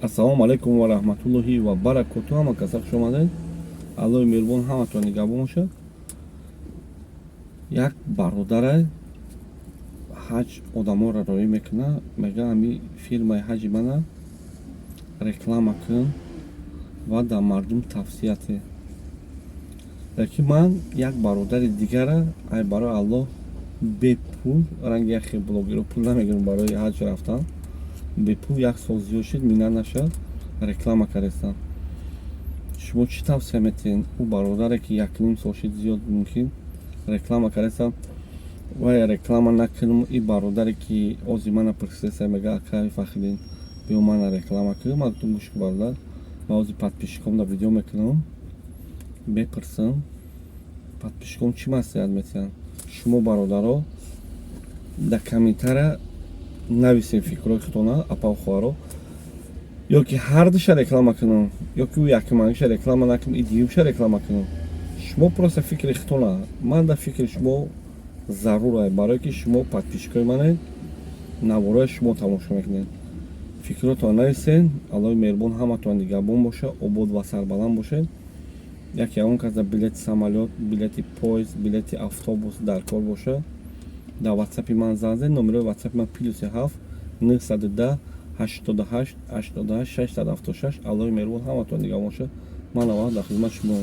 Ассалому алайкум ва раҳматуллоҳи ва баракоту. Ҳама каса хуш омадед. Аллоҳи меҳрубон ҳаматон нигаҳбон бошад. Як бародаре ҳаҷ одаморо роӣ мекунад, мега: «Ҳами фирмаи ҳаҷи мана реклама кун ва дар мардум тавсия те». Лекин ман як бародари дигара, ай барои Аллоҳ, бепул, ранги яхе блогеро пул намегирам барои ҳаҷ рафтан, бепул як сол зиёд шуд, миннат нашавад, реклама кардастам. Шумо чӣ тавсия метиҳед? Ӯ бародаре, ки якним сол шуд, зиёд мумкин, реклама кардастам, вай реклама накунам? И бародаре, ки ози мана пурсидеса, мега: «Акай Фахриддин, биё, мана реклама кун». Ман гуфтам: «Гӯш кун, бародар, ман ози подписчиком да видео мекунам, мепурсам, подписчиком чӣ маслиҳат метиҳанд». Шумо, бародаро, дар комментария нависем фикрҳои худтона, апау хоҳаро: ё ки ҳардуша реклама кунам, ё ки ӯ якумангиша реклама накунам, и дуюмша реклама кунам? Шумо просто фикри худтона. Ман дар фикри шумо зарур, барое ки шумо подписчикои манед, наворои шумо тамошо мекунед. Фикротон нависен. Аллоҳи меҳрубон ҳаматон нигаҳбон боша, обод ва сарбаланд бошед. Яке ягон кас дар билети самолёт, билети поезд, билети автобус дар кор боша, дар ватсапи ман занг зед. Номерои ватсапи ман +7 910 88 88 676. Аллоҳи меҳрубон ҳаматон нигаҳбон боша. Ман аввал дар хизмати шумо.